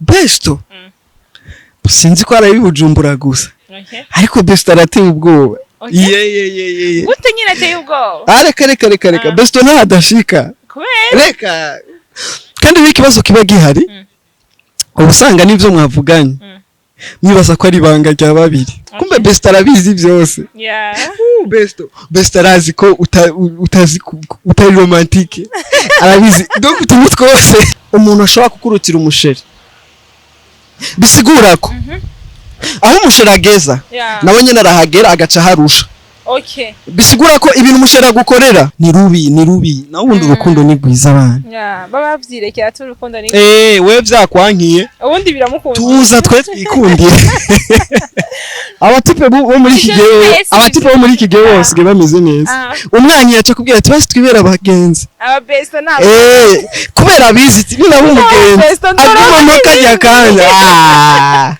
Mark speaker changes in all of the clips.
Speaker 1: Besto sinzi ko ari Bujumbura gusa, ariko Besto arateye ubwoba. Ye ye ye ye ye.
Speaker 2: Gute nyine ateye ubwoba?
Speaker 1: Ah, reka reka reka reka.
Speaker 2: Ah.
Speaker 1: Besto ntadashika.
Speaker 2: Kubera?
Speaker 1: Reka, kandi iyo ikibazo kiba gihari, uba usanga n'ibyo mwavuganye mwibaza ko ari ibanga rya babiri, kumbe Besto arabizi byose. Besto arazi ko utazi utari romantique, arabizi. Donc utuntu twose umuntu ashobora kukurutira umuchéri, bisigura ko aho umuchéri ageza, nawe nyine arahagera agaca aharusha. Bisigura ko ibintu umuchéri agukorera ni rubi, ni rubi. Nawe ubundi urukundo ni rwiza, abana.
Speaker 2: Yeah, baba bavyirekera ati urukundo ni
Speaker 1: Eh, we vyakwankiye.
Speaker 2: Ubundi biramukunda.
Speaker 1: Tuza twe twikundire. Abatype bo muri iki
Speaker 2: Ivyo
Speaker 1: gihe,
Speaker 2: twese.
Speaker 1: abatype bo muri iki gihe bose bameze neza. Umwanya yaca kubwira ati: "Basi twibera abagenzi."
Speaker 2: Aba besto ntabwo.
Speaker 1: Eh, kubera abizi ati ninaba umugenzi
Speaker 2: Besto ndorora.
Speaker 1: agumamo kajya kanya. Ah.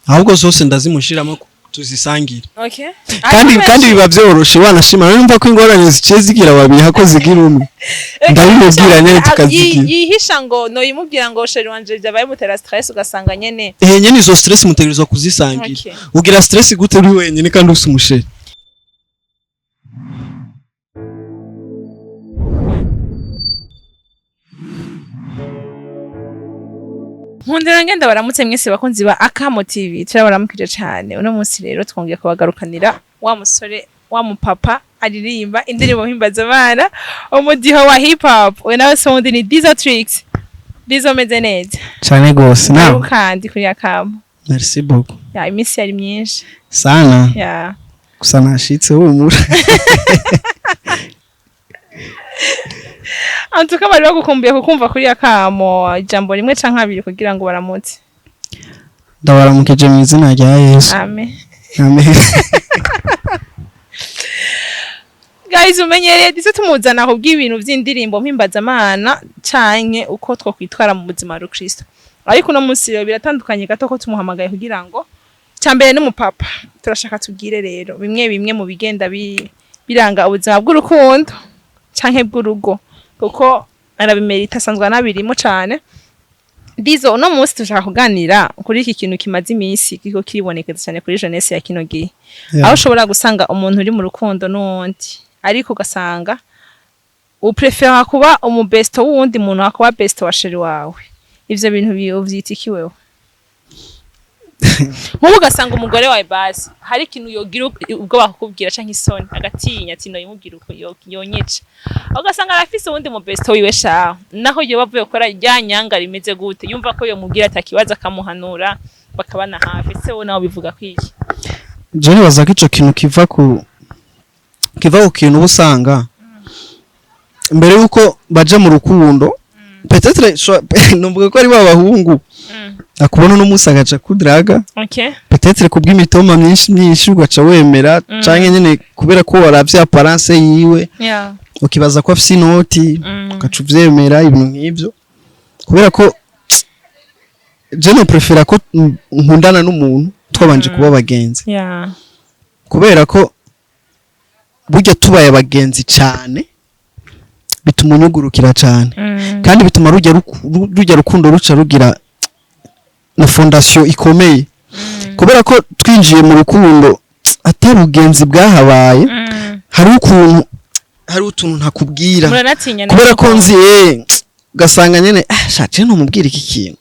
Speaker 1: Ahubwo zose ndazimushiramo tuzisangire. Kandi biba byoroshe, wanashima. Numva ko ingorane ziciye zigira babiri hako zigira umwe, ndabimubwira nyene tukazigira.
Speaker 2: Yihisha ngo noyimubwira ngo chéri wanje byabaye mutera stress, ugasanga nyene.
Speaker 1: Eh, nyene izo stress mutegerezwa kuzisangira. Ugira stress gute uri wenyine kandi ufise umuchéri?
Speaker 2: Nkundira ngenda baramutse mwese bakunzi ba Akamo TV, turabaramukije cyane. Uno munsi rero twongeye kubagarukanira wa musore wa mupapa aririmba indirimbo mpimbaza abana, umudiho wa hip hop. We nawe se wundi ni Dizo Tricks. Dizo, meze neza?
Speaker 1: Cyane gose.
Speaker 2: Nawe kandi kuri Akamo.
Speaker 1: Merci beaucoup.
Speaker 2: Ya, iminsi yari myinshi.
Speaker 1: Sana.
Speaker 2: Ya.
Speaker 1: Gusa nashitse, humura.
Speaker 2: Antuka bari bagukumbuye kukumva kuri Akamo. Ijambo rimwe canke abiri kugira ngo baramutse.
Speaker 1: Ndabaramukije mu izina rya Yesu.
Speaker 2: Amen.
Speaker 1: Amen.
Speaker 2: Guys, umenyereye ndetse tumuzana kubw'ibintu by'indirimbo mpimbazamana canke uko twokwitwara mu buzima rukristo, ariko uno munsi rero biratandukanye gato, ko tumuhamagaye kugira ngo cya mbere n'umupapa turashaka tubwire rero bimwe bimwe mu bigenda biranga ubuzima bw'urukundo canke bw'urugo, kuko arabimerita, asanzwe anabirimo cane. Dizo, uno munsi tushaka kuganira kuri iki kintu kimaze iminsi kiko kiribonekeza cyane kuri jeunesse ya kino gihe, aho ushobora gusanga umuntu uri mu rukundo n'uwundi, ariko ugasanga uprefera kuba umubesto w'uwundi muntu akuba besto wa chéri wawe. Ivyo bintu uvyita iki wewe? Nk'ubu ugasanga umugore wawe basi hari ikintu yogira ubwo bakukubwira canke isoni, agatinya ati noyimubwira uko yonyica. Aho ugasanga arafise uwundi mubesto wiwe shaho, naho yoba avuye gukora rya nyanga rimeze gute, yumva ko yomubwira atakibazo, akamuhanura, bakabana hafi. Ese wowe nawe bivuga kwiki?
Speaker 1: Je nibaza ko ico kintu kiva ku kintu uba usanga mbere yuko baja mu rukundo, peut-être numvuga ko ari ba bahungu akubona uno munsi agaca kudraga, peut-être kubw'imitoma myinshi myinshi ugaca wemera, canke nyene kubera ko waravye apparence yiwe, ukibaza ko afise inoti, ugaca uvyemera, ibintu nk'ivyo. Kubera ko je no prefera ko nkundana n'umuntu twabanje kuba abagenzi, kubera ko burya tubaye abagenzi cane bituma unyugurukira cane, kandi bituma rujya rukundo ruca rugira na fondation ikomeye, kubera ko twinjiye mu rukundo atari ubugenzi bwahabaye, hari ukuntu hari utuntu ntakubwira
Speaker 2: Muranatinya.
Speaker 1: kubera ko nzi, ugasanga nyene ah sha, je ntumubwira iki kintu,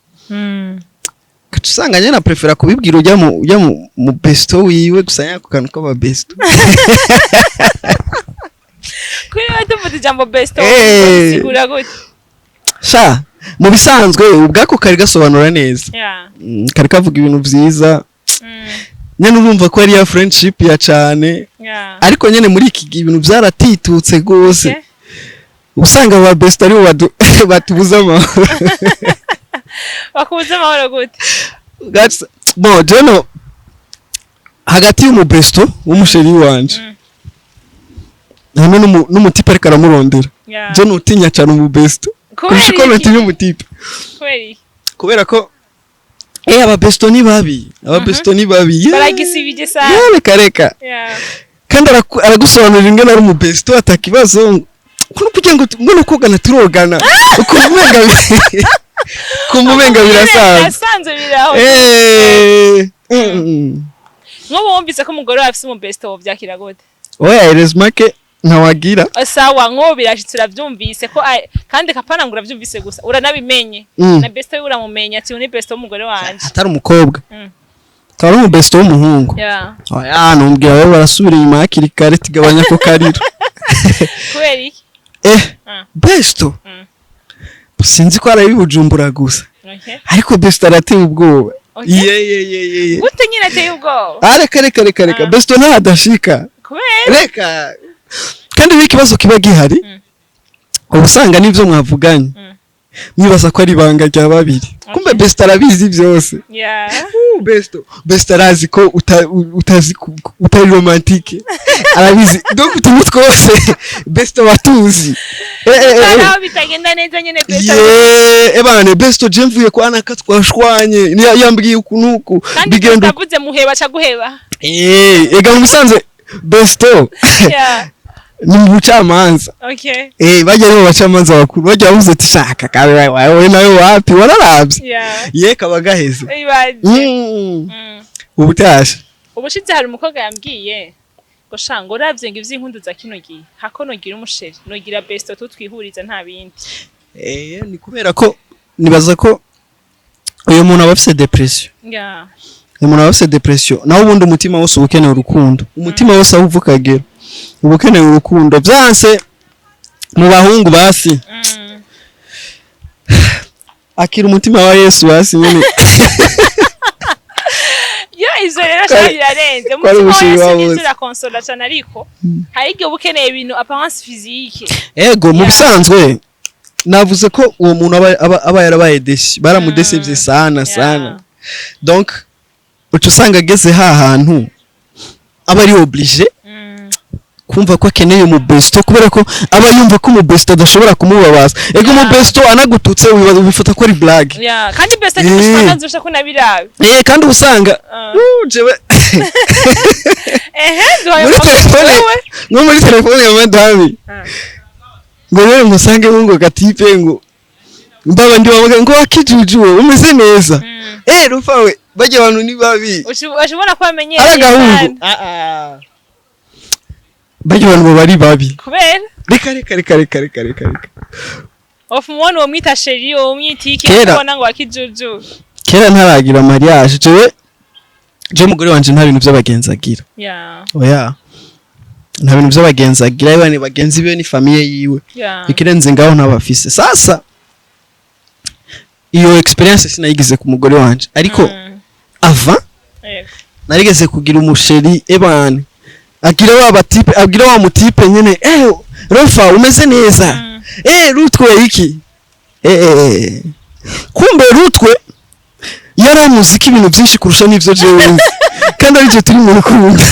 Speaker 1: ugaca usanga nyene aprefera kubibwira ujya mu besto wiwe gusa, nyako kantu k'aba besto.
Speaker 2: Kuri wewe tuvuze ijambo besto, sigura gute?
Speaker 1: Sha, mu bisanzwe ubwako kari gasobanura neza. Kari kavuga ibintu vyiza. Nyene urumva ko ari ya friendship ya cane. Ariko nyene muri iki gihe ibintu vyaratitutse gose. Usanga ba best aribo batubuza amahoro.
Speaker 2: Bakubuza amahoro gute?
Speaker 1: Bon, jeno hagati y'umubesto w'umuchéri wanje hamwe n'umutype ariko aramurondera, je nutinya cane umubesto kurusha uko
Speaker 2: Kubera iki?
Speaker 1: nutinya umutype.
Speaker 2: Kubera iki?
Speaker 1: Kubera ko aba besto ni babi, aba besto ni babi. Yeah.
Speaker 2: Baragisibije sana.
Speaker 1: Yeah, reka reka. Kandi aragusobanurira ingene ari umubesto atakibazo kuno kugira ngo ngo kogana turogana ukuntu umenga. Kumva umenga birasanzwe.
Speaker 2: Birasanzwe, biraho. Nk'ubu wumvise ko umugore wawe afise umubesto, wovyakira gute?
Speaker 1: Oya, heureusement que ntawagira.
Speaker 2: Sawa, nk'ubu birashitse, uravyumvise ko kandi kapana ngo uravyumvise gusa, uranabimenye. Na besto wiwe uramumenya, ati uyu ni besto w'umugore wanje.
Speaker 1: Atari umukobwa, akaba ari umubesto w'umuhungu. Oya, numbwira wowe, barasubira inyuma hakiri kare, tigabanya ko kariro.
Speaker 2: Kubera iki?
Speaker 1: Besto, sinzi ko ari Bujumbura gusa, ariko besto arateye ubwoba. Ye ye ye ye ye.
Speaker 2: Gute nyine ateye ubwoba?
Speaker 1: Ah, reka reka reka reka. Besto ntadashika.
Speaker 2: Kubera?
Speaker 1: Reka, kandi iyo ikibazo kiba gihari, uba usanga n'ibyo mwavuganye mwibaza ko ari ibanga rya babiri, kumbe besto arabizi byose. Besto arazi ko utazi utari romantique, arabizi. Donc utuntu twose besto batuzi.
Speaker 2: Hari aho bitagenda neza nyine besto.
Speaker 1: Ye, ebane, besto je mvuye kwa naka twashwanye, yambwiye uku nuku.
Speaker 2: Kandi
Speaker 1: bigenda uku.
Speaker 2: utavuze muheba aca guheba.
Speaker 1: Ega mu bisanzwe besto ni mu bucamanza. Bajya ari mu bacamanza bakuru, bajya bavuze ati shaka kabe wewe nawe wapi wararavye. Ye, kaba gaheze.
Speaker 2: Ibaze.
Speaker 1: Ubutashe.
Speaker 2: Ubushize hari umukobwa yambwiye ngo sha, ngo uravye ngo ivy'inkundu za kino gihe, hako nogira umuchéri nogira besto tutwihuriza, nta bindi.
Speaker 1: Ni kubera ko nibaza ko uyu muntu aba afise dépression. Uyu muntu aba afise dépression. Naho ubundi umutima wose uba ukeneye urukundo, umutima wose aho uva ukagera uba ukeneye urukundo. Vyanse mu bahungu, basi akira umutima wa Yesu basi nyene.
Speaker 2: Yo, ivyo rero sha birarenze.
Speaker 1: Ko ari
Speaker 2: Umutima wa
Speaker 1: umushinga
Speaker 2: Yesu
Speaker 1: wa
Speaker 2: nivyo
Speaker 1: bose.
Speaker 2: urakonsola cane, ariko hari igihe uba ukeneye ibintu apparence physique.
Speaker 1: Ego, mu bisanzwe navuze ko uwo muntu aba yarabaye déçu, baramudesevye sana sana. Donc uca usanga ageze ha hantu aba ari obligé kumva ko akeneye umubesto, kubera ko aba yumva ko umubesto adashobora kumubabaza. Ego, umubesto anagututse wibaza, ubifata ko ari blague.
Speaker 2: Yeah, kandi besto ati nzusha ko nabirabe.
Speaker 1: Kandi usanga jewe
Speaker 2: Ehe, duhaye
Speaker 1: muri telefone,
Speaker 2: wewe.
Speaker 1: Nko muri telefone ya madami, ngo rero musange ngo gatipe ngo mbaba ndi bavuga ngo wakijujuwe umeze neza. Rufa we, bajya abantu ni babi.
Speaker 2: Ushobora kuba amenyereye
Speaker 1: Ari agahungu.
Speaker 2: sana.
Speaker 1: Bajya abantu baba ari babi.
Speaker 2: Kubera?
Speaker 1: Reka reka reka reka reka reka reka.
Speaker 2: Of umubona uwo mwita chéri, uwo mwita iki?
Speaker 1: Kera.
Speaker 2: Ubona ngo wakijuju.
Speaker 1: Kera ntaragira mariage, jewe umugore wanje nta bintu by'abagenzi agira. Oya, nta bintu by'abagenzi agira. Yewe, ni bagenzi biwe, ni famille yiwe. Ikirenze ngaho ntabafise. Sasa iyo expérience sinayigize ku mugore wanje, ariko avant narigeze kugira umuchéri, ebane, agira wa batipe, abwira wa mutipe nyene: "Rofa, umeze neza?" "Rutwe iki?" Kumbe rutwe yaramuzi ko ibintu byinshi kurusha n'ivyo jewe nzi, kandi arivyo turi mu rukundo.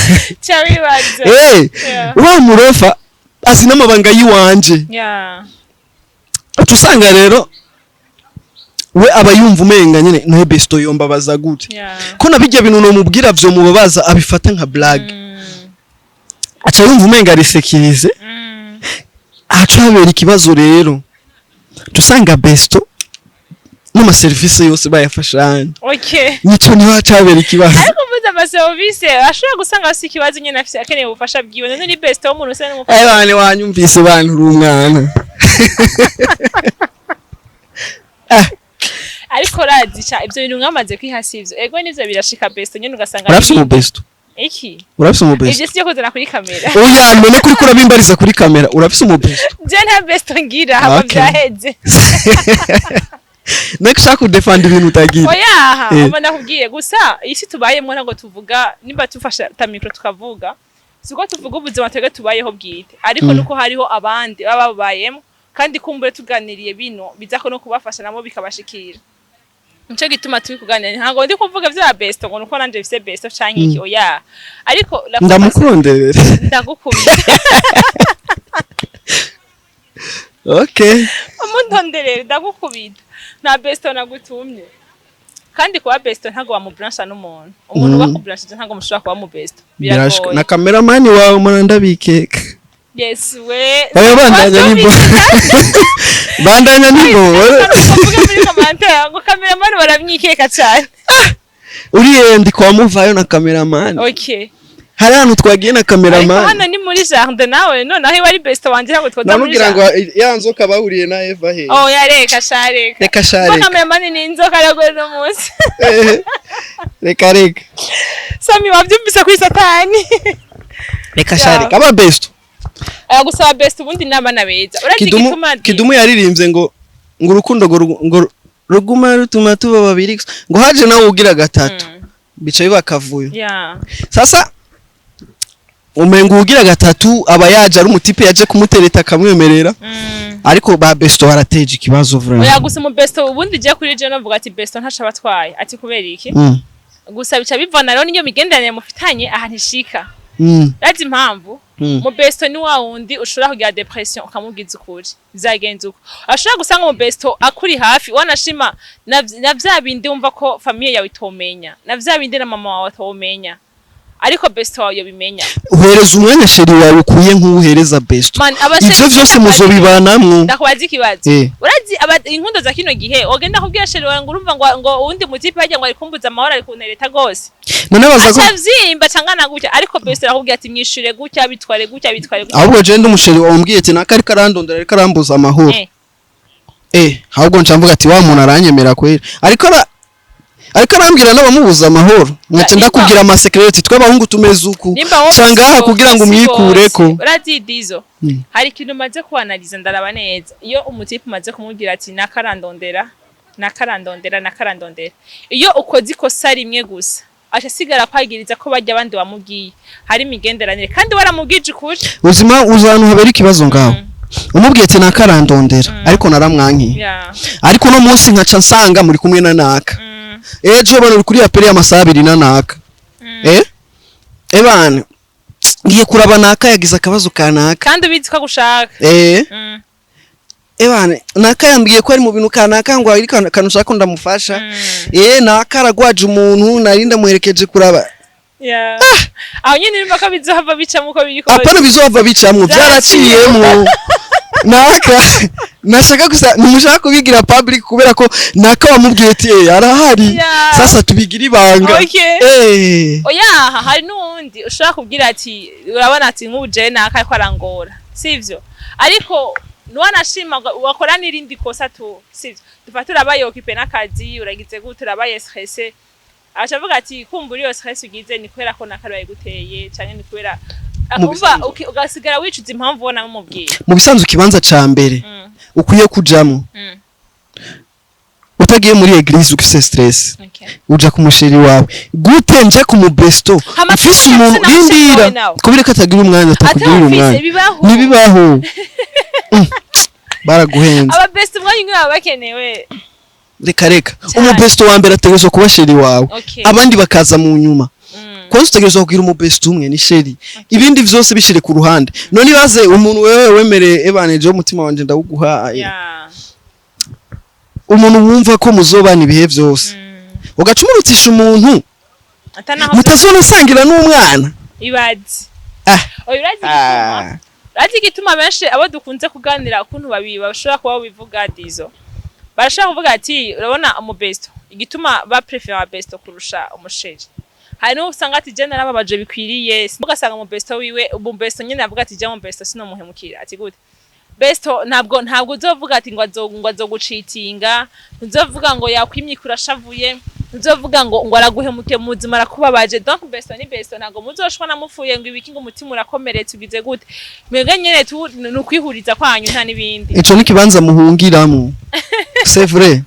Speaker 2: Cyabibaza.
Speaker 1: Wa murofa azi n'amabanga y'iwanje. Uca usanga rero we aba yumva umenga nyene nawe besto yombabaza gute, ko na bijya bintu nomubwira vyomubabaza abifata nka blague. Aca yumva umenga ari sécurisé. Aca habera ikibazo rero, uca usanga besto n'amaserivisi yose bayafashanya. Nico niho haca habera ikibazo.
Speaker 2: Ariko mvuze amaserivisi, ashobora gusanga afise ikibazo nyene, afise akeneye ubufasha bwiwe. None ni besto w'umuntu usa n'umufasha.
Speaker 1: Bane, wanyumvise bantu, uri umwana.
Speaker 2: Ariko razi ca ivyo bintu mwamaze kwihasi ivyo. Ego, nivyo birashika, besto nyene ugasanga
Speaker 1: Urafise umubesto?
Speaker 2: Iki?
Speaker 1: Urafise umubesto?
Speaker 2: Ivyo sivyo kuzana kuri kamera.
Speaker 1: Oya, none kuri kurabimbariza kuri kamera, urafise umubesto?
Speaker 2: Je nta besto ngira, hama vyaheze.
Speaker 1: Nako ushaka kudefanda ibintu utagira.
Speaker 2: Oya, uba nakubwiye gusa isi tubayemwo, ntabwo tuvuga nimba tufasha ta micro tukavuga, siko tuvuga ubuzima twebwe tubayeho bwite, ariko nuko hariho abandi baba babayemo, kandi kumbure tuganiriye bino bizako no kubafasha nabo bikabashikira. Nico gituma turi kuganira. Ntabwo ndi kuvuga vya besto ngo nuko nanje bifise besto canke iki, oya, ariko la
Speaker 1: Ndamukurondera.
Speaker 2: Ndagukubita. Umundonderere, ndagukubita. Nta besto nagutumye. Kandi kuba besto ntabwo wamubrancha n'umuntu. Umuntu bakubranchije ntabwo mushobora kuba mu besto.
Speaker 1: Birashika.
Speaker 2: Biragoye.
Speaker 1: Na kameramani wawe mura ndabikeka.
Speaker 2: Yes we.
Speaker 1: Oya, bandanya nimbo. Bandanya nibo.
Speaker 2: Uvuge muri commentaire ngo cameraman baramwikeka cyane.
Speaker 1: Uriye ndi kwa muvayo na cameraman. Hari ahantu twagiye na
Speaker 2: Ariko
Speaker 1: cameraman.
Speaker 2: hano ni muri jardin nawe, noneho iba ari besto wanje, ntabwo twoza muri
Speaker 1: Namubwira ngo
Speaker 2: jardin.
Speaker 1: Ya nzoka bahuriye na Eva he?
Speaker 2: Oh ya, reka sha, reka.
Speaker 1: Reka sha.
Speaker 2: Ko
Speaker 1: Reka.
Speaker 2: cameraman ni inzoka rero no munsi.
Speaker 1: Reka, reka.
Speaker 2: Sami, wabyumvise kuri Satani.
Speaker 1: Reka sha, reka, aba besto.
Speaker 2: Aya, gusaba besto ubundi ni abana beza, urazi
Speaker 1: Kidumu.
Speaker 2: igituma
Speaker 1: Kidumu yaririmbye ngo urukundo ngo ruguma rutuma tuba babiri, ngo haje nawe ugira gatatu bica biba akavuyo. Sasa umengo ugira gatatu aba yaje ari umutipe yaje kumutereta akamwemerera. Ariko ba besto barateje ikibazo vraiment.
Speaker 2: Oya, gusa mu besto ubundi je kuri je novuga ati besto ntaca batwaye, ati kubera iki? Gusa bica bivana rero niyo migenderanire mufitanye ahantu ishika. Urazi impamvu? Mu besto ni wa wundi ushobora kugira dépression ukamubwiza ukuri, bizagenza uko ashobora gusanga mu besto akuri hafi, wanashima na vya bindi wumva ko famille yawe itomenya, na vya bindi na mama wawe atomenya, ariko besto wawe yobimenya.
Speaker 1: Uhereza umwanya chéri wawe ukuye nk'uhereza besto.
Speaker 2: Man, abachéri
Speaker 1: Ivyo vyose muzobibanamwo.
Speaker 2: Ndakubaza ikibazo. Urazi inkundo za kino gihe, wagenda kubwira chéri wawe ngo urumva ngo uwundi mutipe hajya ngo ari kumbuza amahoro, ari kuntereta gose.
Speaker 1: None baza ko
Speaker 2: Aca vyimba cangana gutya, ariko besto arakubwira ati mwishure gutya, bitware gutya, bitware gutya.
Speaker 1: Ahubwo je ndi umuchéri wambwiye ati naka ariko arandondera, ariko arambuza amahoro. Ahubwo nca mvuga ati wa muntu aranyemera kweri, ariko arambwira n'abamubuza amahoro, nkaca ndakubwira amasecret, tw'abahungu tumeze uku.
Speaker 2: Nimba wowe
Speaker 1: Ca ngaha kugira ngo
Speaker 2: si
Speaker 1: umwikureko.
Speaker 2: bose. Urazi dizo, hari ikintu umaze kuanaliza, ndaraba neza, iyo umutipe umaze kumubwira ati nakarandondera, nakarandondera, nakarandondera, iyo ukoze ikosa rimwe gusa aca asigara kwagiriza ko barya abandi wamubwiye hari imigenderanire, kandi waramubwije ukuri.
Speaker 1: Ubuzima uza ahantu habera ikibazo ngaho, umubwiye ati nakarandondera, ariko naramwankiye. Ariko uno munsi nkaca nsanga muri kumwe na naka. Ejo bano uri kuri appel y'amasaha 2 na naka. Ebana ngiye kuraba naka yagize akabazo kanaka.
Speaker 2: Kandi ubizi ko agushaka.
Speaker 1: Ebana naka yambwiye ko ari mu bintu kanaka, ngo ari kantu ushaka ko ndamufasha. Naka aragwaje umuntu nari ndamuherekeje kuraba.
Speaker 2: Aho nyine urumva ko bizohava bicamo uko biri kose.
Speaker 1: Apana, bizohava bicamwo, byaraciyemwo. Naka nashaka gusa ntimushaka kubigira public kubera ko naka wamubwiye ati arahari. Sasa tubigira ibanga.
Speaker 2: Oya, hari n'uwundi ushobora kubwira ati urabona ati nk'ubu jewe naka ariko arangora, sivyo? Ariko ntiwanashima wakora n'irindi kosa tu, sivyo? Dufate urabaye occupé n'akazi, uragize gute, urabaye stressé, aca avuga ati kumbura iyo stress ugize ni kubera ko naka bayiguteye, canke ni kubera
Speaker 1: Mu
Speaker 2: akumva ugasigara wicuza impamvu ubona mumubwiye.
Speaker 1: Mu bisanzwe ikibanza ca mbere ukwiye kujamwo, utagiye muri église ufise stress, uja ku muchéri wawe. Gute nje ku mubesto
Speaker 2: Hama
Speaker 1: mfise
Speaker 2: ufise
Speaker 1: umuntu
Speaker 2: na muchéri
Speaker 1: rindira
Speaker 2: wawe nawe.
Speaker 1: Kubera ko atagira umwanya, atakugirira
Speaker 2: Atawufise,
Speaker 1: umwanya.
Speaker 2: Bibaho.
Speaker 1: Ntibibaho. Baraguhenze.
Speaker 2: Aba best umwanya umwe baba bakenewe.
Speaker 1: Reka, reka.
Speaker 2: Cyane.
Speaker 1: Umubesto wa mbere ategerezwa kuba chéri wawe, abandi bakaza mu nyuma. Kwanza utegerezwa kugira umubesto umwe, ni chéri, ibindi vyose bishire ku ruhande. None ibaze umuntu wewe wemereye, ebane jewe umutima wanje ndawuguhaye, umuntu wumva ko muzobana ibihe vyose, ugaca umurutisha umuntu
Speaker 2: Atanaho
Speaker 1: mutazonasangira n'umwana.
Speaker 2: Ibaze.
Speaker 1: Ah.
Speaker 2: Oya, urazi igituma? Urazi igituma benshi abo dukunze kuganira ukuntu babi bashobora kuba bivuga dizo, barashobora kuvuga ati urabona umubesto, igituma ba prefera besto kurusha umuchéri, hari n'uwo usanga ati je narababaje bikwiriye, ugasanga umubesto wiwe, umubesto nyene avuga ati je umubesto sinomuhemukira. Ati gute? Besto ntabwo uzovuga ati ngo azogucitinga, ntuzovuga ngo yakwimyika urashavuye, ntuzovuga ngo araguhemukiye mu buzima, arakubabaje. Donc besto ni besto, ntabwo muzoshwana mupfuye ngo ibiki, ngo umutima urakomeretse, ugize gute. Mwebwe nyene tu ni ukwihuriza kwanyu, nta n'ibindi.
Speaker 1: Ico ni kibanza muhungiramo, c'est vrai,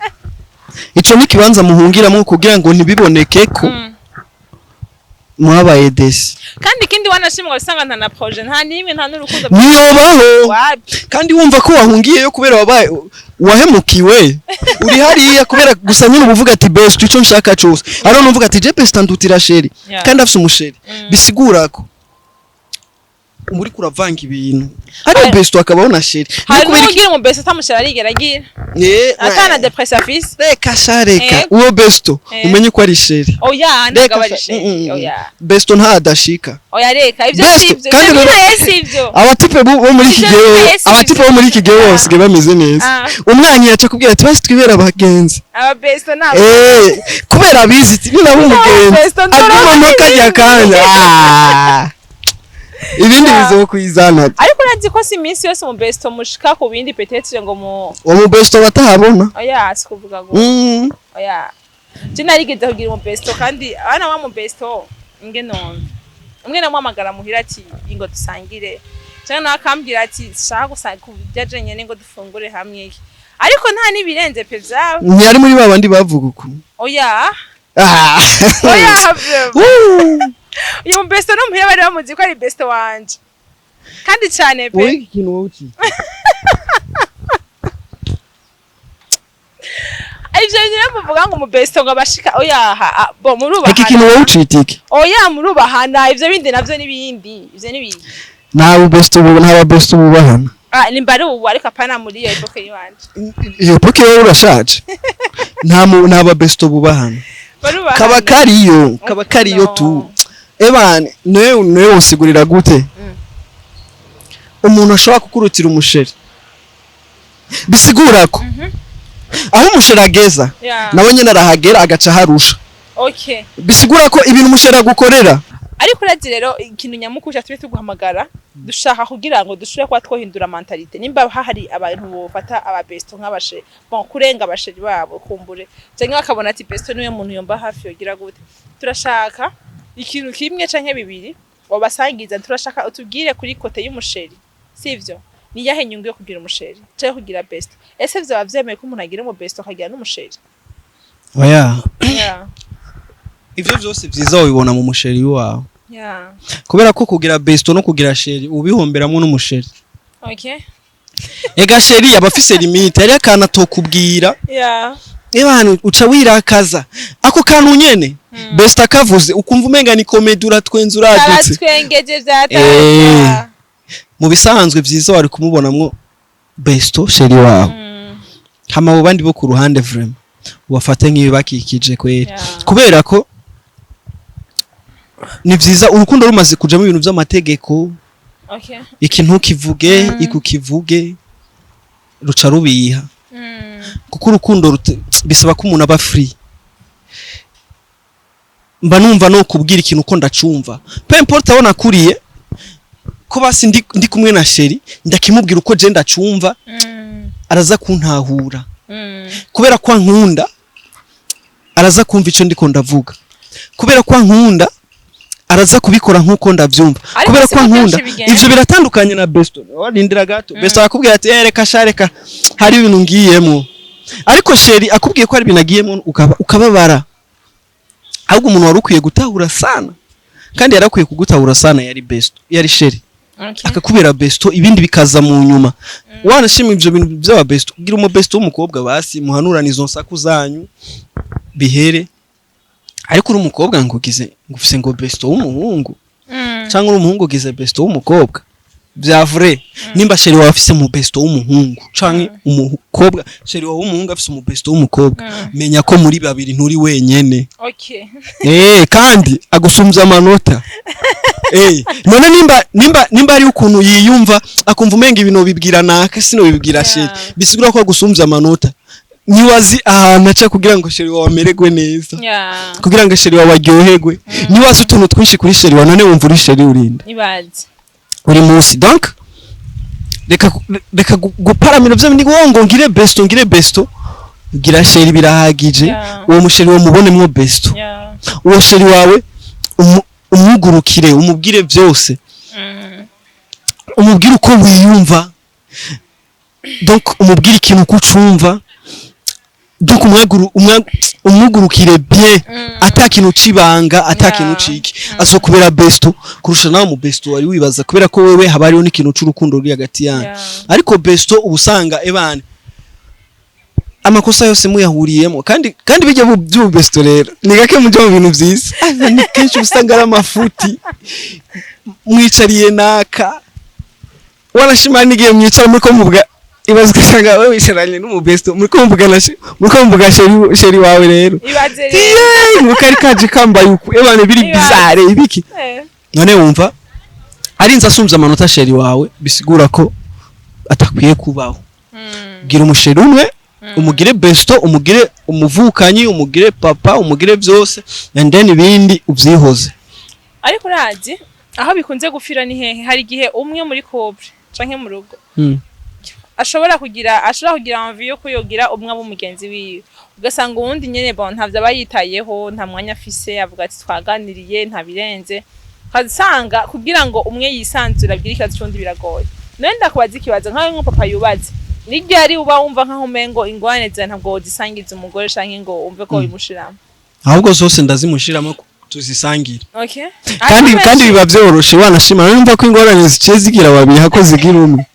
Speaker 1: ico ni kibanza muhungiramo kugira ngo ntibiboneke ko mwabaye déçus.
Speaker 2: Kandi ikindi wanashimwa, usanga nta na projet, nta n'imwe, nta n'urukundo.
Speaker 1: Niyobaho.
Speaker 2: Wapi.
Speaker 1: Kandi wumva ko wahungiyeyo kubera wabaye wahemukiwe, uri hariya kubera gusa nyine ubuvuga ati best ico nshaka cose, ariho numvuga ati je best andutira chéri. Kandi afise umuchéri, bisigura ko Muri kuravanga ibintu, hari besto akabaho na chéri.
Speaker 2: Hari
Speaker 1: Kubera iki?
Speaker 2: n'ugira umu besto ata mu chéri arigera agira, atana dépression afise.
Speaker 1: Reka sha, reka.
Speaker 2: Yego.
Speaker 1: Uwo besto, umenye ko ari chéri.
Speaker 2: Oya, ntabwo
Speaker 1: Reka
Speaker 2: aba ari
Speaker 1: sha,
Speaker 2: chéri. Oya.
Speaker 1: Besto ntadashika.
Speaker 2: Oya, reka, ibyo
Speaker 1: Besto,
Speaker 2: sibyo.
Speaker 1: kandi
Speaker 2: Ibyo
Speaker 1: rero-
Speaker 2: bihaye sibyo.
Speaker 1: Abatipe bo muri iki
Speaker 2: Ivyo
Speaker 1: gihe,
Speaker 2: bihaye sivyo.
Speaker 1: abatipe bo muri iki gihe bose bameze neza. Umwanya yaca kubwira ati: "Basi twibera abagenzi."
Speaker 2: Aba besto ntabwo
Speaker 1: Kubera abizi ati ninaba umugenzi
Speaker 2: Besto ndorora
Speaker 1: agumamo kajya
Speaker 2: ibindi.
Speaker 1: Kanya. Ibindi bizokwizana.
Speaker 2: Ariko urazi ko si iminsi yose mu besto mushika ku bindi, peut-être ngo mu
Speaker 1: Uwo mu besto batahabona.
Speaker 2: Oya, si kuvuga ngo oya, je narigeze kugira umu besto, kandi abana wa mu besto inge none umwe namuhamagara muhira ati: "Ingo dusangire", cyangwa nawe akambwira ati: "Shaka gusa kurya jenyene, ngo dufungure hamwe iki", ariko nta n'ibirenze pe vyaba.
Speaker 1: Ntiyari muri ba bandi bavuga uku?
Speaker 2: Oya. Oya, vraiment. Uyu mu besto no muhira bari bamuzi ko ari besto wanje, kandi cyane pe.
Speaker 1: Wowe iki kintu wowe uki
Speaker 2: Ivyo bintu rero muvuga ngo mu besto ngo abashika, oya, bo murubahana.
Speaker 1: Iki kintu wowe ucita iki?
Speaker 2: Oya, murubahana, ivyo bindi navyo n'ibindi, ivyo n'ibindi.
Speaker 1: Nta besto, nta besto bubahana.
Speaker 2: Ah, nimba ari ubu, ariko apana muri iyo époque yiwanje.
Speaker 1: Iyo époque wowe urashaje. Nta ba besto bubahana.
Speaker 2: Barubahana.
Speaker 1: Kaba kariyo, kaba kariyo
Speaker 2: No.
Speaker 1: tu ebane. Newe wonsigurira gute umuntu ashobora kukurutira umu chéri? Bisigura ko aho umu chéri ageza, nawe nyine arahagera, agaca aharusha. Bisigura ko ibintu umu chéri agukorera.
Speaker 2: Ariko urazi rero, ikintu nyamukuru tube tuguhamagara, dushaka kugira ngo dushobore kuba twohindura mentalité. Nimba hahari abantu bofata ababesto nk'aba chéri, bon, kurenga aba chéri babo kumbure, cyangwa bakabona ati besto niwe muntu yomba hafi, yogira gute, turashaka ikintu kimwe canke bibiri wabasangiza. Turashaka utubwire kuri côté y'umu chéri, sivyo? Ni yahe nyungu yo kugira umu chéri canke kugira besto? Ese vyoba vyemeye ko umuntu agira umu besto akagira n'umu chéri?
Speaker 1: Oya. Ivyo vyose vyiza wabibona mu mu chéri wawe, kubera ko kugira besto no kugira chéri ubihomberamwo n'umu chéri. Ega chéri aba afise limite, hariyo akantu atokubwira. Ebana, uca wirakaza ako kantu nyene. Besto akavuze ukumva umenga ni comédie, uratwenza, uradutse.
Speaker 2: Karatwengeje vyatanga.
Speaker 1: Mu bisanzwe vyiza wari kumubonamwo besto chéri wawe. Hama abo bandi bo ku ruhande, vraiment, ubafate nk'ibibakikije kweri. Kubera ko ni vyiza, urukundo rumaze kujamo ibintu vy'amategeko, iki ntukivuge, iki ukivuge, ruca rubiha. Kuko urukundo bisaba ko umuntu aba free. Mba numva no kubwira ikintu uko ndacumva, peu importe aho nakuriye, ko basi ndi kumwe na chéri, ndakimubwira uko je ndacumva, araza kuntahura. Kubera ko ankunda, araza kumva ico ndiko ndavuga. Kubera ko ankunda, araza kubikora nkuko ndavyumva.
Speaker 2: Ariko
Speaker 1: Kubera
Speaker 2: si
Speaker 1: ko
Speaker 2: ko
Speaker 1: ankunda.
Speaker 2: kenshi bigenda.
Speaker 1: Ivyo biratandukanye na besto. Warindira gato, besto arakubwira ati: "Reka sha, reka, hari ibintu ngiyemo." Ariko chéri akubwiye ko hari ibintu agiyemo, ukababara. Ahubwo umuntu wari ukwiye gutahura sana, kandi yarakwiye kugutahura sana, yari besto, yari chéri. Akakubera besto, ibindi bikaza mu nyuma. Wanashima ivyo bintu by'aba besto, kugira umu besto w'umukobwa, basi muhanurana izo nsaku zanyu bihere. Ariko uri umukobwa ngo ugize, ngo ufise ngo besto w'umuhungu, cyangwa uri umuhungu ugize besto w'umukobwa, bya vrai, nimba chéri wawe afise mu besto w'umuhungu canke umukobwa, chéri wawe w'umuhungu afise mu besto w'umukobwa, menya ko muri babiri nturi wenyene. Kandi agusumvya amanota. None nimba ari ukuntu yiyumva, akumva umenga ibintu bibwira naka, sino bibwira chéri, bisigura ko agusumvya amanota. Niwazi ahantu aca kugira ngo chéri wawe amererwe neza, kugira ngo chéri wawe aryoherwe. Niwazi utuntu twinshi kuri chéri wawe. None wumva uri chéri urinda
Speaker 2: Ibaze.
Speaker 1: uri munsi. Donc reka guparamira byo ni ngo ngire besto, ngire besto. Gira chéri, birahagije. Uwo mu chéri wawe mubonemwo besto. Uwo chéri wawe umwugurukire, umubwire byose, umubwire uko wiyumva, donc umubwire ikintu uko ucumva, donc umwugurukire bien, ata kintu cibanga, ata kintu ciki. Azokubera besto kurusha nawe mu besto wari wibaza, kubera ko wewe haba hariho n'ikintu c'urukundo ruri hagati yanyu. Ariko besto uba usanga ebane amakosa yose muyahuriyemo. Kandi bijya by'ubu besto rero ni gake muja mu bintu vyiza. Ah, ni kenshi usanga ari amafuti. Mwicariye naka, wanashima n'igihe mwicara muriko muvuga, ibaze ugasanga wewe wicaranye n'umubesto, muriko muvugana, muriko muvuga chéri wawe rero.
Speaker 2: Ibaze rero.
Speaker 1: Yeee, ngo kari kaje kambaye uku, ebana biri
Speaker 2: Ibaze.
Speaker 1: bizarre ibiki. None wumva arinze asumvye amanota chéri wawe, bisigura ko atakwiye kubaho. Gira umuchéri umwe, umugire besto, umugire umuvukanyi, umugire papa, umugire byose, and then ibindi uvyihoze.
Speaker 2: Ariko urazi aho bikunze gufira ni hehe? Hari igihe umwe muri couple canke mu rugo ashobora kugira envie yo kuyogira umwe abo mugenzi wiwe, ugasanga uwundi nyene, bon, ntavyo aba yitayeho, nta mwanya afise, avuga ati twaganiriye, nta birenze. Ukasanga kugira ngo umwe yisanzure abwire ikibazo c'uwundi biragoye. None ndakubaza ikibazo nkawe nk'umupapa yubatse: ni ryari uba wumva nkaho umengo ingorane zawe ntabwo wozisangiza umugore canke ngo wumve ko wimushiramo?
Speaker 1: Ahubwo zose ndazimushiramo tuzisangire. Kandi
Speaker 2: Ariko
Speaker 1: kandi biba vyoroshe, wanashima numva ko ingorane ziciye zigira babiri hako zigira umwe,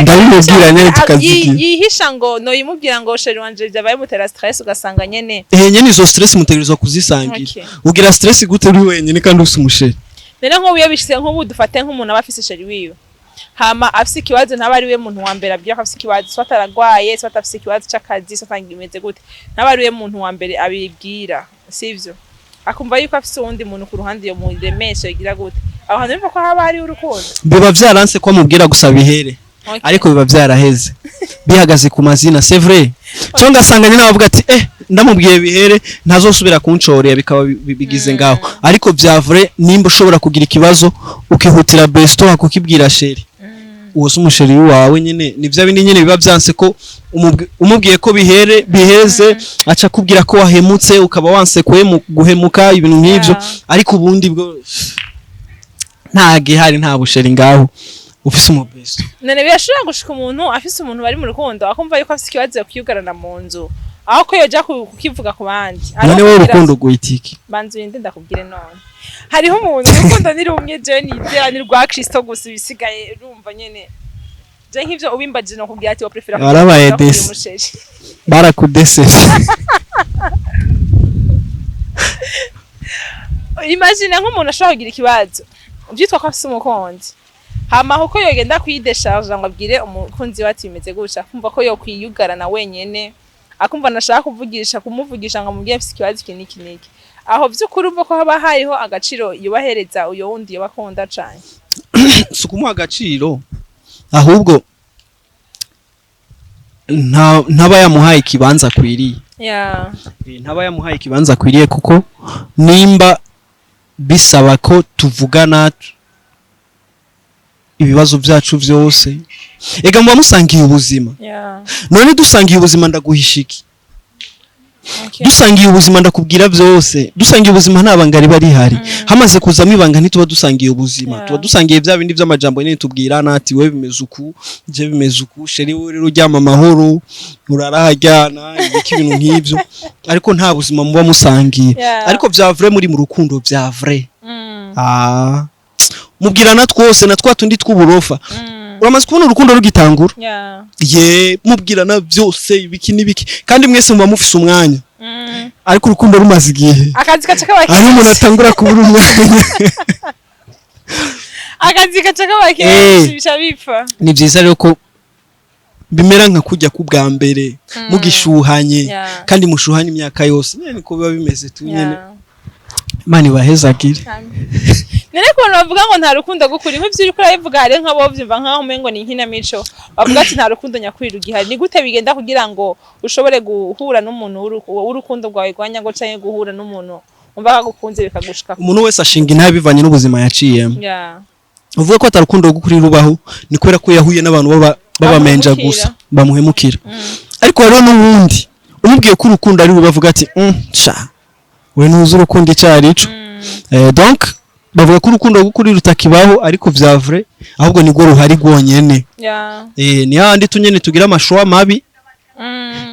Speaker 1: ndabimubwira nyene tukazigira.
Speaker 2: Yihisha ngo noyimubwira ngo chéri wanje vyabaye mutera stress, ugasanga nyene
Speaker 1: Ehe nyene, izo stress mutegerezwa kuzisangira. Ugira stress gute uri wenyene kandi ufise umuchéri?
Speaker 2: Rero nk'ubu iyo bishitse, nk'ubu dufate nk'umuntu aba afise chéri wiwe, hama afise ikibazo, ntaba ari we muntu wa mbere abwira ko afise ikibazo, soit aragwaye, soit afise ikibazo c'akazi, soit imeze gute, ntaba ari we muntu wa mbere abibwira, sivyo? Akumva yuko afise uwundi muntu ku ruhande yo muremesha, yogira gute? Aho hantu urumva ko haba hariho urukundo?
Speaker 1: Biba vyaranse ko amubwira gusa bihere. Ariko biba vyaraheze, bihagaze ku mazina, c'est vrai. Cyo ngasanga nyine abavuga ati ndamubwiye bihere, ntazosubira kuncorera, bikaba bigize ngaho. Ariko vya vrai, nimba ushobora kugira ikibazo ukihutira besto akukibwira chéri, uwo si umuchéri wawe nyine. Ni bya bindi nyine biba byanse ko umubwiye ko bihere biheze, aca akubwira ko wahemutse, ukaba wanse guhemuka, ibintu nk'ivyo. Ariko ubundi bwo nta gihari, nta buchéri ngaho ufise umubesto.
Speaker 2: None birashobora gushika umuntu afise umuntu bari mu rukundo akumva yuko afise ikibazo yokwiyugarana mu nzu aho ko yoja kukivuga ku bandi? Hariho
Speaker 1: None wowe
Speaker 2: kugira-
Speaker 1: urukundo rwita iki?
Speaker 2: Banza urinde ndakubwire. None hariho umuntu, urukundo ni rumwe jewe nizera, ni rwa Kristo gusa. Ibisigaye urumva nyene, je nk'ivyo ubimbaje no kubwira ati wa préféra
Speaker 1: Warabaye
Speaker 2: kugira
Speaker 1: déçu.
Speaker 2: umuchéri.
Speaker 1: Barakudesese.
Speaker 2: Imagine nk'umuntu ashobora kugira ikibazo byitwa ko afise umukunzi, hama kuko yogenda kwidécharger ngo abwire umukunzi we ati bimeze gutya, akumva ko yokwiyugarana wenyene, akumva nashaka kuvugisha kumuvugisha ngo amubwire afise ikibazo iki n'iki n'iki. Aho vy'ukuri umva ko haba hariho agaciro yubahereza uyo wundi yoba akunda cane?
Speaker 1: Si ukumuha agaciro, ahubwo ntaba yamuhaye ikibanza akwiriye. Ntaba yamuhaye ikibanza akwiriye, kuko nimba bisaba ko tuvugana ibibazo byacu byose, ega muba musangiye ubuzima. None dusangiye ubuzima, ndaguhisha iki? Dusangiye ubuzima, ndakubwira byose. Dusangiye ubuzima, nta banga riba rihari. Hamaze kuzamo ibanga, ntituba dusangiye ubuzima. Tuba dusangiye bya bindi by'amajambo nyine tubwirana ati we bimeze uku, je bimeze uku, chéri we rero uryama amahoro, uraraharyana, ibiki, ibintu nk'ibyo, ariko nta buzima muba musangiye. Ariko vya vrai, muri mu rukundo vya vrai, mubwirana twose na twa tundi tw'uburofa. Uramaze kubona urukundo rugitangura? Ye, mubwirana byose, ibiki n'ibiki, kandi mwese muba mufise umwanya. Ariko urukundo rumaze igihe,
Speaker 2: Akazi gaca kaba
Speaker 1: hariho umuntu
Speaker 2: kenshi.
Speaker 1: atangura kubura umwanya.
Speaker 2: Akazi gaca kaba kenshi, bica bipfa.
Speaker 1: Ni byiza rero ko bimera nka kujya ku bwa mbere mugishuhanye, kandi mushuhanye imyaka yose nyene, niko biba bimeze tu nyene. Imana ibahezagire.
Speaker 2: None ku bantu bavuga ngo nta rukundo rw'ukuri, nk'ivyo uriko urabivuga, hariho nk'abo vyumva nk'aho umengo ni inkinamico, bavuga ati nta rukundo nyakuri rugihari. Ni gute bigenda kugira ngo ushobore guhura n'umuntu w'urukundo rwawe rwa nyago, canke guhura n'umuntu wumva akagukunze bikagushika?
Speaker 1: Umuntu wese ashinga intahe bivanye n'ubuzima yaciyemo. Uvuga ko atarukundo rw'ukuri rubaho ni kubera ko yahuye n'abantu babamenja
Speaker 2: Bamuhemukira.
Speaker 1: gusa, bamuhemukira. Ariko hariho n'uwundi umubwiye ko urukundo ari rubi, avuga ati sha we ntuzi urukundo icyo ari cyo." Donc bavuga ko urukundo rw'ukuri rutakibaho, ariko vya vrai ahubwo nirwo ruhari rwonyene. Ni hahandi tunyene tugira amashowa mabi,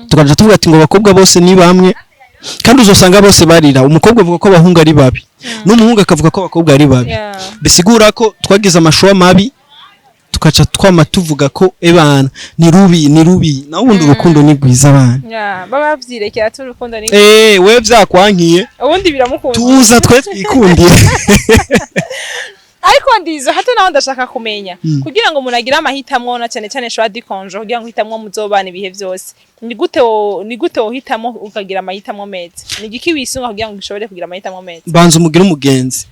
Speaker 1: tukaja tuvuga ati ngo abakobwa bose ni bamwe, kandi uzosanga bose barira. Umukobwa avuga ko abahungu ari babi, n'umuhungu akavuga ko abakobwa ari babi. Bisigura ko twagize amashowa mabi, tukaca twama tuvuga ko ebana ni rubi, ni rubi, naho ubundi urukundo ni rwiza abana.
Speaker 2: Yeah. Baba bavyirekera ati urukundo ni
Speaker 1: We vyakwankiye,
Speaker 2: ubundi biramukunda.
Speaker 1: Tuza twe twikundire.
Speaker 2: Ariko ndizo hato naho ndashaka kumenya, kugira ngo umuntu agire amahitamwo, na cyane cyane choix du conjoint, kugira ngo uhitamwo muzobana ibihe byose, ni gute wohitamwo ukagira amahitamwo meza? Ni igiki wisunga kugira ngo ushobore kugira amahitamwo meza?
Speaker 1: Banza umugire umugenzi.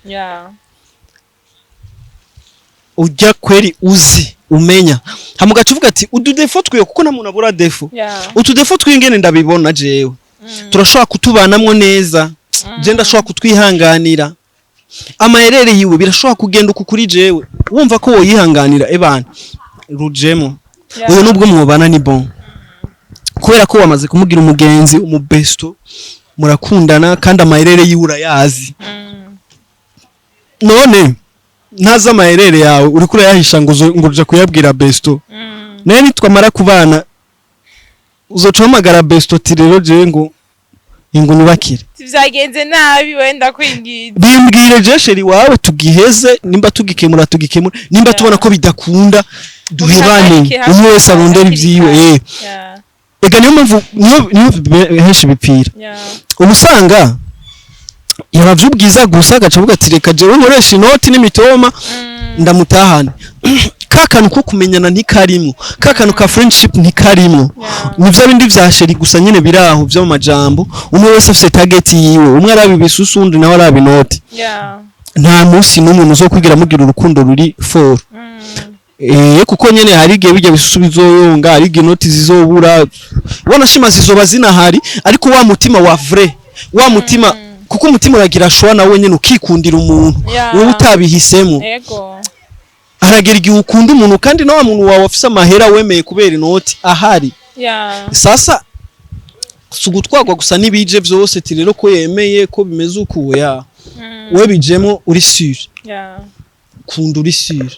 Speaker 1: Ujya kweri uzi umenya, hama ugaca uvuga ati udu défauts twiwe, kuko nta muntu abura défaut. Utu défauts twingene ndabibona jewe, turashobora kutubanamwo neza, je ndashobora kutwihanganira. Amayerere yiwe birashobora kugenda uku kuri jewe, wumva ko woyihanganira, ebana rujemo. Uyu nubwo mwobana ni bon, kubera ko wamaze kumugira umugenzi, umubesto, murakundana, kandi amayerere yiwe urayazi. None ntazi amayerere yawe, uriko urayahisha ngo uja kuyabwira besto. Naye nitwamara kubana, uzoca uhamagara besto ati rero jewe ngo nyubakire.
Speaker 2: Vyagenze nabi, wenda kwingiza.
Speaker 1: Bimbwire je chéri wawe, tugiheze. Nimba tugikemura, tugikemura. Nimba tubona ko bidakunda, duhebane.
Speaker 2: Mubihagarike hakiri
Speaker 1: Umwe wese arondera
Speaker 2: hakiri
Speaker 1: ibyiwe.
Speaker 2: kare.
Speaker 1: Ega niyo mpamvu niyo henshi bipfira. Uba usanga yaravye ubwiza gusa, agaca avuga ati reka jewe nkoresha inoti n'imitoma ndamutahane. Ka kantu ko kumenyana ntikarimwo, ka kantu ka friendship ntikarimwo. Ni vya bindi vya chéri gusa nyene biraho vyo mu majambo. Umwe wese afise target yiwe, umwe araba ibisusu, undi nawe araba inoti. Nta munsi n'umwe muzokwigira mugira urukundo ruri fort. Kuko nyene hari igihe bijya bisusu bizoyonga, hari igihe inoti zizobura, wanashima zizoba zinahari, ariko wa mutima wa vrai, wa mutima, kuko umutima uragira choix nawe nyene ukikundira umuntu wowe utabihisemo. Haragera igihe ukunda umuntu, kandi na wa muntu wawe afise amahera wemeye kubera inoti ahari. Sasa si ugutwarwa gusa n'ibije vyose, ati rero ko yemeye ko bimeze uku ya we bijemo uri sûr. Kunda uri sûr.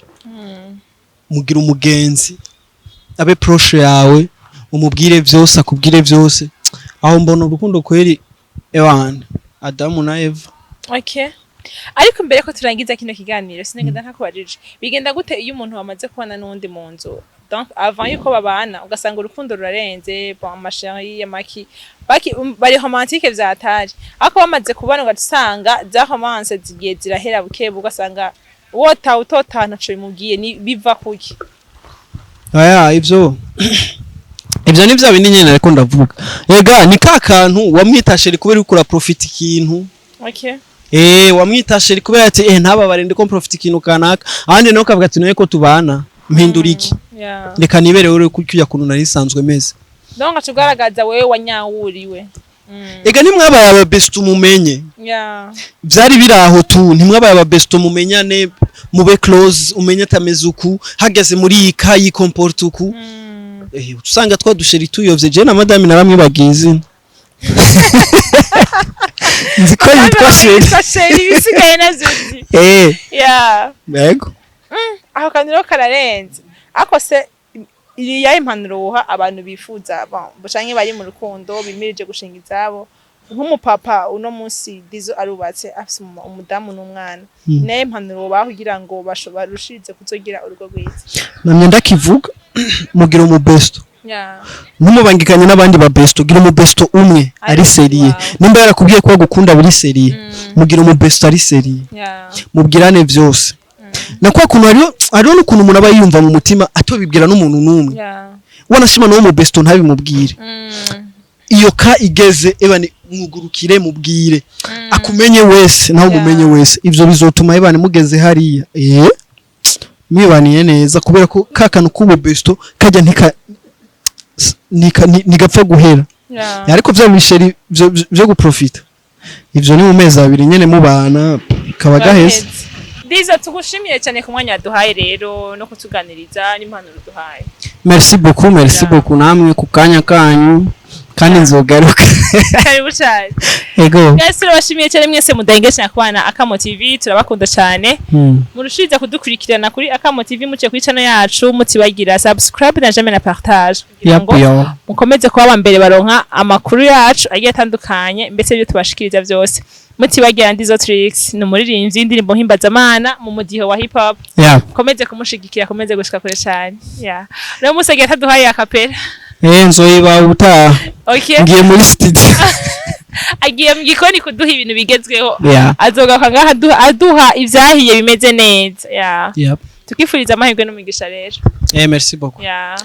Speaker 1: Mugira umugenzi, abe proche yawe, umubwire vyose, akubwire vyose. Aho mbona urukundo kweri, ewana Adamu na Eva.
Speaker 2: Okay. Ariko mbere ko turangiza kino kiganiro, sinagenda ntakubajije: bigenda gute iyo umuntu wamaze kubana n'uwundi mu nzu, donc avant yuko babana, ugasanga urukundo rurarenze, bon, ama chéri, amaki baki, bari romantique vyatari, ariko bamaze kubana ugasanga za romance zigiye zirahera buke, ugasanga wota utota ntaco bimubwiye? Ni biva kuki?
Speaker 1: Aya ivyo ni vya bindi nyene ariko ndavuga. Ega ni ka kantu wamwita chéri kubera uriko uraprofita ikintu. Wamwita chéri kubera ati ntababare, ndiko mprofita ikintu kanaka. Ahandi nawe ukavuga ati noye ko tubana mpindura iki? Reka niberewe uri kuya kuntu nari nsanzwe meze.
Speaker 2: Donc aca ugaragaza wewe wanyawuriwe.
Speaker 1: Ega ntimwabaye aba best mumenye. Vyari biraho tu, ntimwabaye aba best mumenyane, mube close, umenye atameze uku, hageze muri iyi ka yikomporte uku. Usanga twa du chéri tuyovye. Je na madame naramwibagiye izina, nzi ko yitwa chéri.
Speaker 2: Yitwa chéri, ibisigaye navyo uzi.
Speaker 1: Yego.
Speaker 2: Aho kantu rero kararenze. Ariko se iri yahe impanuro woha abantu bifuza, bon, canke bari mu rukundo, bimirije gushinga izabo, nk'umupapa uno munsi Dizo arubatse, afise umudamu n'umwana, naye impanuro wobaha kugira ngo barushirize kuzogira urugo rwiza?
Speaker 1: Namye ndakivuga: mugira umubesto. Ntumubangikanye n'abandi ba besto, gira umubesto umwe ari
Speaker 2: Ari
Speaker 1: sérieux.
Speaker 2: wawe.
Speaker 1: Nimba yarakubwiye ko agukunda biri sérieux, mugira umubesto ari sérieux. Mubwirane vyose. Na kwa kuntu hariho n'ukuntu umuntu aba yiyumva mu mutima atobibwira n'umuntu n'umwe. Wanashima n'uwo mubesto ntabimubwire. Iyo ka igeze, ebane mwugurukire, mubwire, akumenye wese nawe umumenye wese. Ivyo bizotuma, ebane, mugeze hariya mwibaniye neza, kubera ko ka kantu k'ubu besto kajya ntigapfa guhera. Ariko vya bi chéri vyo guprofita, ivyo ni mu mezi 2 nyene mubana kaba gaheze.
Speaker 2: Dizo, tugushimiye cyane ku mwanya waduhaye rero no kutuganiriza n'impanuro duhaye.
Speaker 1: Merci beaucoup, merci beaucoup namwe ku kanya kanyu, kandi nzogaruka.
Speaker 2: Karibu cyane.
Speaker 1: Ego.
Speaker 2: Guys, turabashimiye cyane mwese mudahengesha kubana Akamo TV, turabakunda cyane. Murushiriza kudukurikirana kuri Akamo TV, muciye kuri channel yacu, mutibagira subscribe na j'aime na partage, kugira ngo
Speaker 1: Yap, yo.
Speaker 2: mukomeze kuba aba mbere baronka amakuru yacu agiye atandukanye, mbese ibyo tubashikiriza byose. Mutibagira Ndizo Tricks ni umuririmbyi w'indirimbo mpimbazamana mu mudiho wa hip hop. Komeze kumushigikira, komeze gushika kure cyane. Yeah, rero musi agiye ataduhaye a cappella.
Speaker 1: Nzoyiba ubutaha.
Speaker 2: Okay.
Speaker 1: Ngiye muri studio.
Speaker 2: Agiye mu gikoni kuduha ibintu bigezweho. Azogaruka ngaha aduha ivyahiye bimeze neza, yeah. Tukifuriza amahirwe n'umugisha rero.
Speaker 1: Eh, merci beaucoup.
Speaker 2: Yeah.